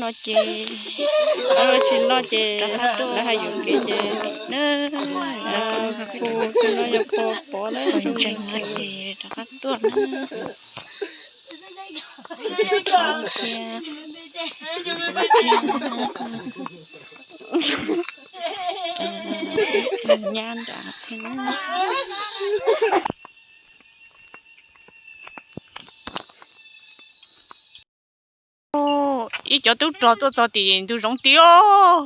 Loj ces, loj tsis loj ces lawv hais yuam kev ces, na, phu no yog phu pov na, zoo ntseeg no ces rov qab tuaj na. Cia, nyab nram thiab na. Ib cov tub rog tuaj txog tim ntug zoov tid os.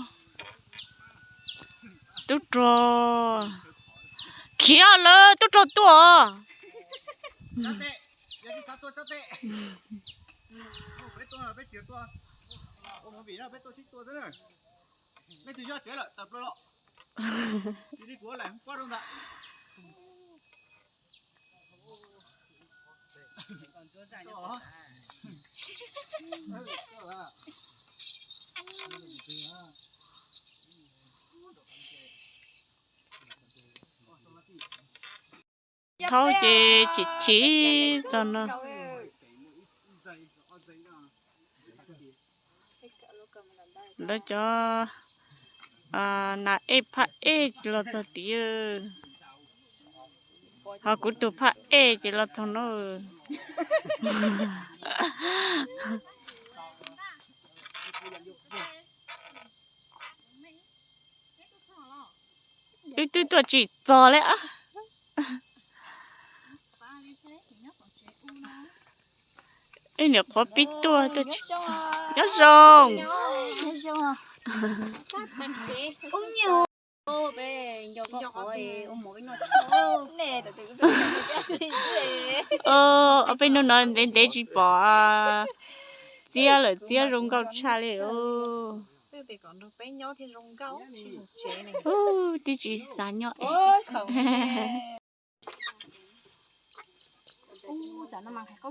Tub rog, khiav lawm, tub rog tuaj. Thaub ces chim chim txog no. Lawv cov nas ej phaj ej los txog tid, ho kuv tus phaj ej ces los txog no. Wb twb tuaj tsis txog li. Wb niam qhuav pib tuaj tuaj tsis txog. Nyob zoo. Ob peb hnub no ntev ntev tsis pom Txiab lawm, Txiab zoo nkauj tshaj li os. Twb tsis xav nyob. Koob,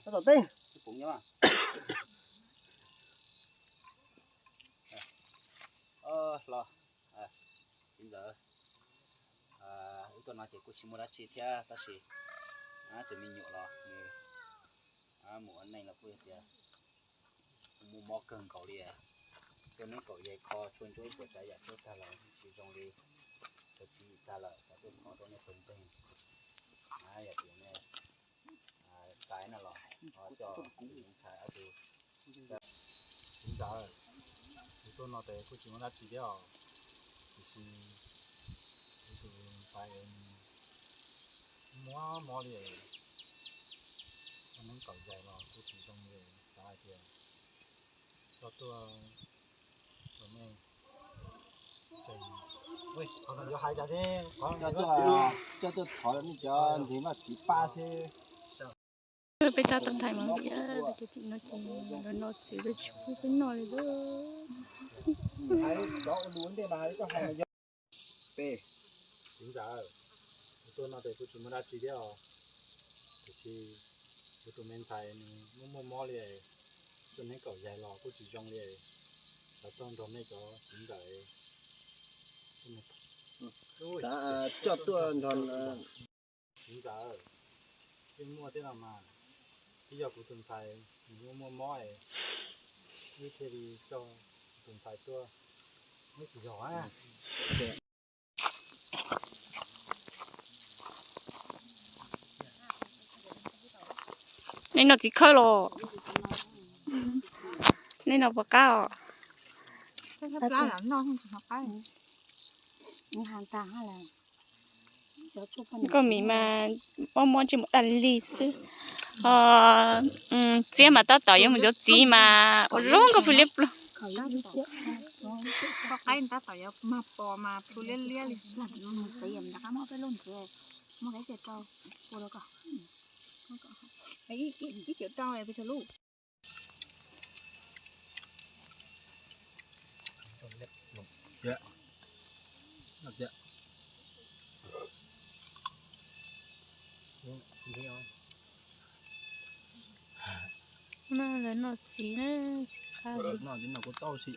tom teb. Los, txiv ntxawm, wb tuaj no ces kuj tsis muaj dab tsi thiab tab sis tus me nyuam los nws mus ua neej los kuj yog tias muaj mob kawg nkaus li. Tuaj neeb kaum yais kho tshuaj ntsuab ib puas tsav yam tshuaj tag los tsis zoo li, tau tsis tag lawm xav tuaj kho rau nej tus npeeg. Yog tias nej txais no los ho coj tus me ntxhais ob tug. Txiv ntxawm, kuv tuaj no ces kuj tsis muaj dab tsi thiab os, tiam sis kuv tus ntxhais mob mob li, neeb kaum yais los kuj tsis zoo li, xav hais tias coj tuaj, qhov no yuav hais cas thiab, coj tuaj thov nej cov ntxhais noj txiv pab thiab. Peb tab tom ntxhais mas peb cov tim no ces los noj txiv, peb tsis pub peb noj li. Peb, txiv ntxawm, kuv tuaj no ces kuj tsis muaj dab tsi thiab os, tiam sis kuv tus me ntxhais nws muaj muaj mob li, tuaj neeb kaum yais los kuj tsis zoo li, xav tuaj nrog nej cov txiv ntxawm, xav coj tuaj nrog. Txiv ntxawm, yeej muaj thiab no mas, twb yog kuv tus ntxhais nws muaj muaj mob es wb thiaj li coj kuv tus ntxhais tuaj, wb tsis yog. Nej noj txiv khawb los? Nej noj puas qab os? Koj mis mas mob mob ntsej muag daj li xwb. Ho Txiab mas tab tom yuav mus yuav txiv mas ua zoo nkauj plhu liab ploog. No lawv noj txiv na, txiv qab. Noj txiv no kuv tau si.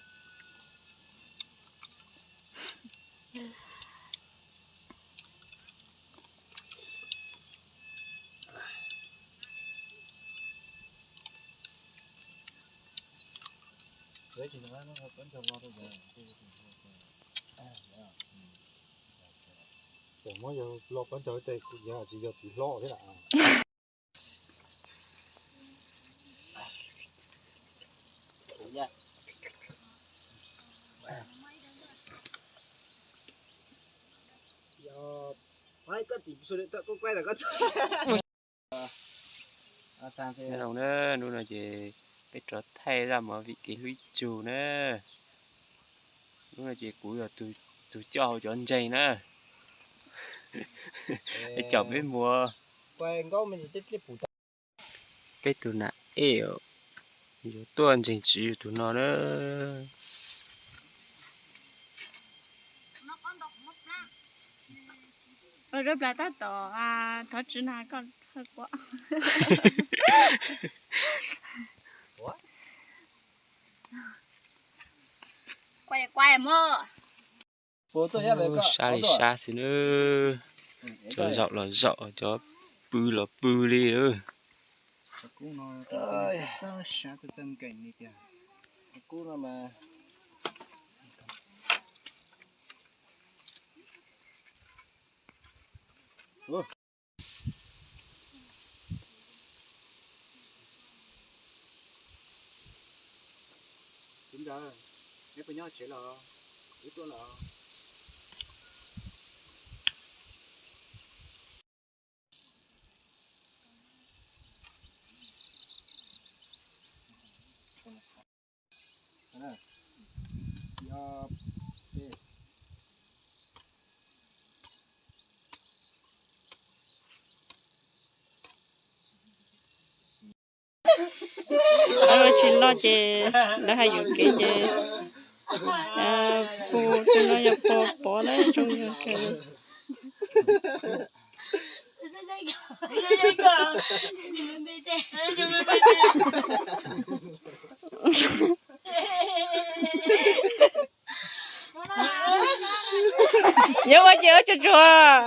Muab yog lo pab ntawd tes kuv yog tsis yog txiv hlob thiab na. Hnub no ces peb rov thaij zaj movie kev hlub ib tsug na. Hnub no ces kuv yog tus coj hauv cov ntseeg na. Peb caum peb mus. Peb tus nam ej yuav tuaj ntseeg tswv yug tus no na. Ua rau plas tab tom thov tswv na koj. Sab li sab xwb na. Cov zaum los zaum, cov pw los pw li lawm. Txiv ntxawm, neb puas nyob tsev los? Wb tuaj los. Tsis loj ces lawv hais yuam kev ces pu tus no yog pu pov na, zoo yog kawg. Yog ua ces ua tsuag tsuag.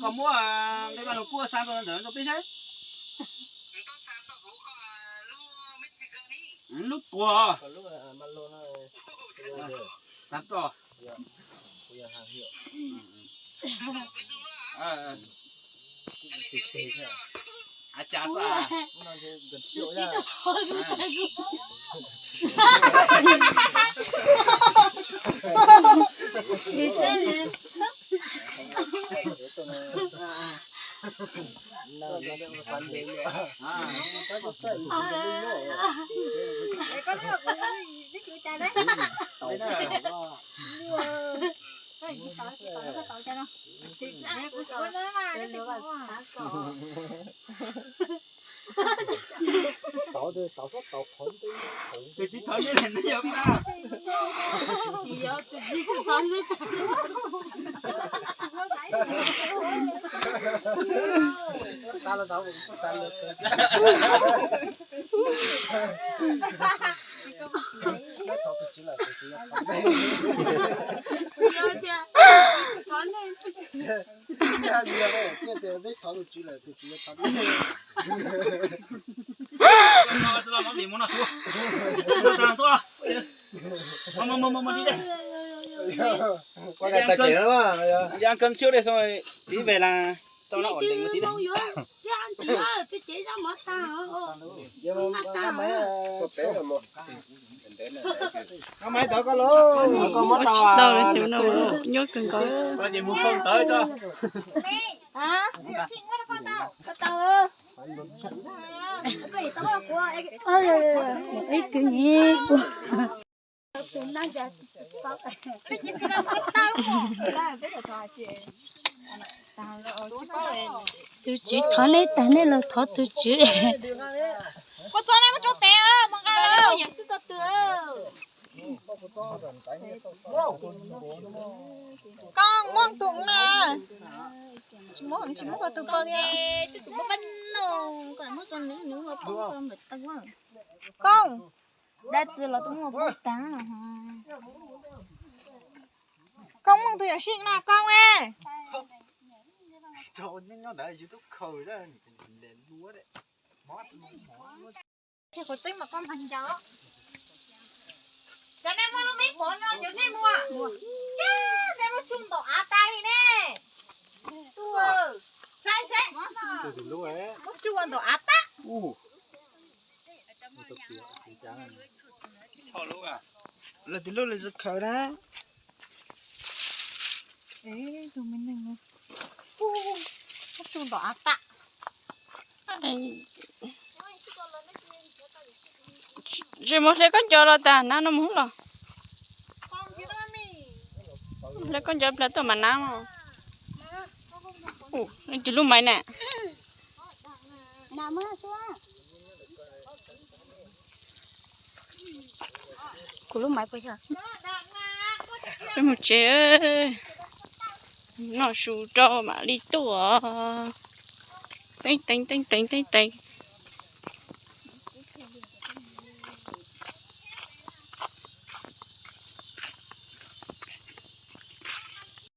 Koj muab nqe Vaj Lug Kub xa rau ntawm rau peb saib. Lub tuag. Tab tom. Tus tsis thov neb los neb yog pab. Tus tsis thov neb. Xav los xav, xav los. Neb thov tus tswv lawm, tus tswv yuav thov neb. Neb thov tus tswv lawm, tus tswv yuav thov neb. Đi ăn cơm trước đi, xong rồi tí về là cho nó ổn định một tí đi. Nyob kawg nkaus. Ib tug nyi. Tus tswv thov neb tag, neb los thov tus tswv. Koj muaj tus na, tsis muaj, tsis muaj koj tus koj thiab. Koj, dab tsi los tuaj muaj poob tag. Koj muaj tus yawm sij na koj e. Qhov tseeb mas koj mag ncaus. Cov nej muaj lub me hmuv no cov nej muaj. Nej muab tsuj ntaus av tas li ne. Saib saib, muab tsuj ntaus av tas. Lawv tus lub lawv khaws na. Tus me neeg no, muab tsuj ntaus av tas. Tsis mus hle koj nco los tas, nab no mus los. Hle koj nco plas tuaj mas nab. Tus lub maiv na. Kuv lub maiv puas yog? Peb mus tsev, noj su rau mam li tuaj. Teeb teev teeb teev teeb teev.